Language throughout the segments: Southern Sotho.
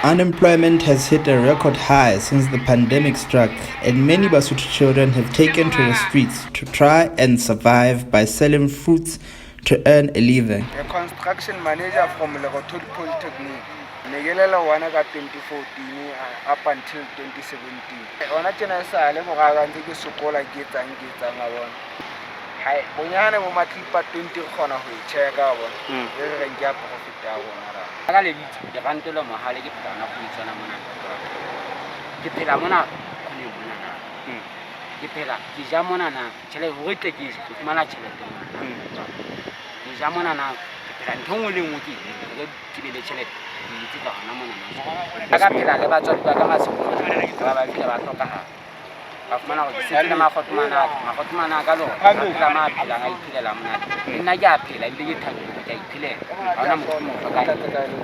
Unemployment has hit a record high since the pandemic struck, and many Basotho children have taken to the streets to try and survive by selling fruits to earn a living. A construction manager from Lerothodi Polytechnic. Ne ke le one ka 2014 up until 2017. Hona tjena e sale moraka ntse ke sokola, ke etsang a bona. Hai, bonyane bo matlipa 20 re kgona ho e checka wa bona. E re reng ke ya profit ya rona ra. Ka lebitso ke Rantelo Mohale, ke phela hona Khunetswana mona. Ke phela mona khoneng mona na. Ke phela ke ja mona na tjhelete hore tle ke je, ke fumana tjhelete mona. Ke ja mona na, ke phela ntho e nngwe le e nngwe ke e etsa hore ke be le tjhelete, ke e etsetsa hona mona na. Ka phela le batswadi ba ka Maseru mona, ba ba fihla ba hlokahala. Ba fumana hore ke setse le makgotomane a ka le ona a phela ma a phelang, a iphelela monate. Le nna ke a phela ebile ke thabile hore ke a iphelela. Ha hona motho o mo hlokang.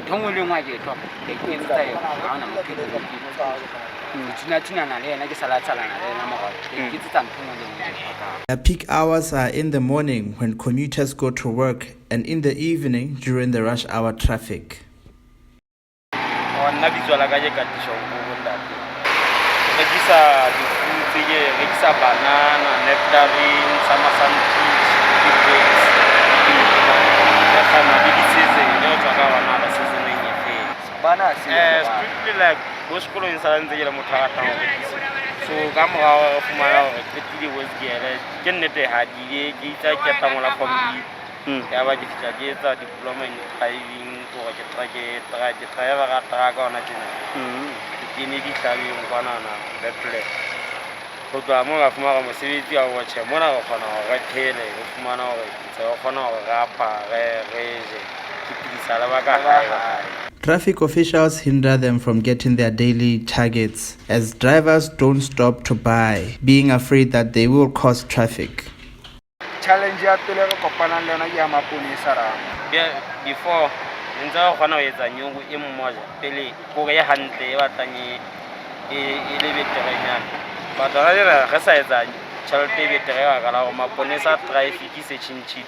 Ntho e nngwe le e nngwe ha ke e hloka, ke a iketsetsa yona. Ha hona motho e leng hore ke thuna-thunana le yena, ke sala-salana le yena morao. Ke a iketsetsa ntho e nngwe le e nngwe ke e hlokang. Their peak hours are in the morning when commuters go to work and in the evening during the rush hour traffic. Oh, nna bitso la ka ke Katiso Nkobo, ntate. Ke rekisa di-fruits, ke rekisa banana, nectarine, summer sun peach, di-grapes. Re kgona le di-season, ho tswa ka hona ba seasoneng e feng. Bana se. Strictly like bo sekolong sa ntse ke le motho a ratang ho rekisa. So ka morao re fumana hore qetile Westgate, ke nnete hadile ke itse ke qeta mola form B. Ya ba ke fihla ke etsa diploma in driving hore ke driver truck hona tjena. Ke kene dihlabeng kwanana Bethlehem. Ho tloha moo ka fumana hore mosebetsi wa ho tjhe mona re kgona hore re phele, re fumana hore ntse re kgona hore re apare, re je, ke phedisa le ba ka hae. Traffic officials hinder them from getting their daily targets as drivers don't stop to buy, being afraid that they will cause traffic. Challenge ya pele re kopanang le yona ke ya maponesa ra. Before ne ntse re kgona ho etsa nyoko e mmoja pele kore e hantle e batlang e le beterenyana, but hona jwale re sa etsa tjhelete e betere ka baka la hore maponesa, traffic se tjhentjhile.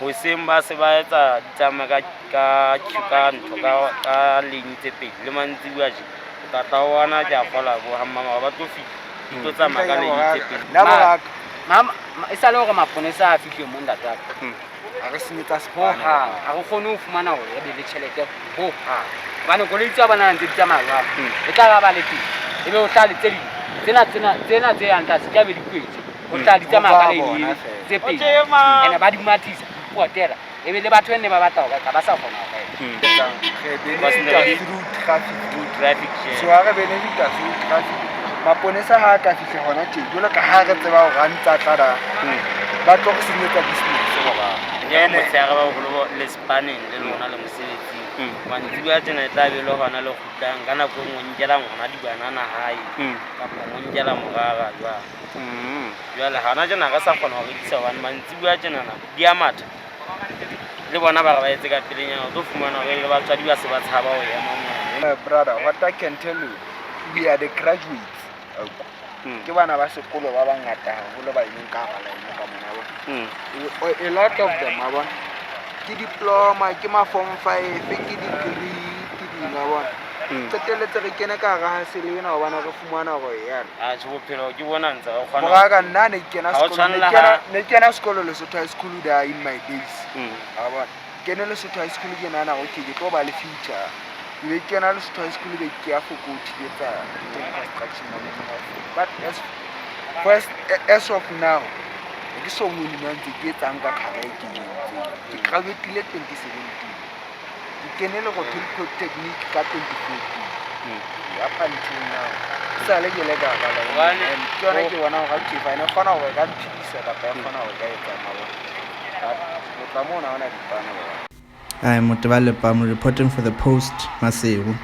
Hoseng ba se ba etsa di tsamaya ka ntho ka lane tse pedi, le mantsibuya tje o tla tla o bona, ke a kgola bo ha mmamara ba tlo fihla di tlo tsamaya ka lane tse pedi. Nna moraka E sale hore maponesa a fihle mo, ntate wa ka. Ha re senyetsa Ho hang ha re kgone ho fumana hore re be le tjhelete ho hang, hobane koloi tsa bona ntse di tsamaya jwalo, e tla ba le teng, ebe ho hlaha le tse ding tsena tse yang tlase, tla be di kwetse, ho hlaha di tsamaya ka lane tse pedi, ene ba di mathisa, di potela, ebe le batho ne ba batla ho reka ba sa kgona ho reka. Re benefita through traffic. Through traffic jam. So ha re benefita through traffic, maponesa ha a ka fihla hona teng jwalo ka ha re tseba hore a ntse a tla da, ba tlo re senyetsa business moraka. Ke motshehare ba boholo le spaneng le lona le mosebetsing. Mantsibuya tjena e tla be le hona le kgutlang ka nako e nngwe, nkelang hona dibanana hae kapa o nkela morara jwalo. Jwale hana tjena re sa kgona ho rekisa hobane mantsibuya tjenana di a matha, le bona ba re ba etse ka pelenyana, o tlo fumana hore le batswadi ba se ba tshaba ho ema mona. Brother, what I can tell you, we are the graduates. Ke bana ba sekolo ba bangata haholo ba emeng ka hara line ka mona wa. A lot of them wa bona. Ke diploma, ke ma form 5, ke degree, ke ding wa bona. Qetelletse re kene ka hara hustle ena hobane re fumana hore yana. Atjhe, bophelo ke bona ntse re kgona. Moraka, nna ne ke kena Ha o sekolo, ne tshwanela ne ke kena sekolo Lesotho High School there in my days. Wa bona. Kene Lesotho High School ke nahana hore okay, ke tlo ba le future. Ke be ke kena Lesotho High School, be ke ya Fokoti, ke etsa construction management. But as first as of now, ha ke so bone na ntse ke etsang ka career e ke e entseng. Ke graduate-ile 2017. Ke kene Lerothodi Polytechnic ka 2014. Up until now. Sale ke le ka hara line. And ke yona ke bona hore okay, fine, e kgona hore e ka mphedisa kapa e kgona hore e ka etsang wa bona. But ho tloha moo ha hona dipane bona. I am Motebale Pamu reporting for the Post, Maseru.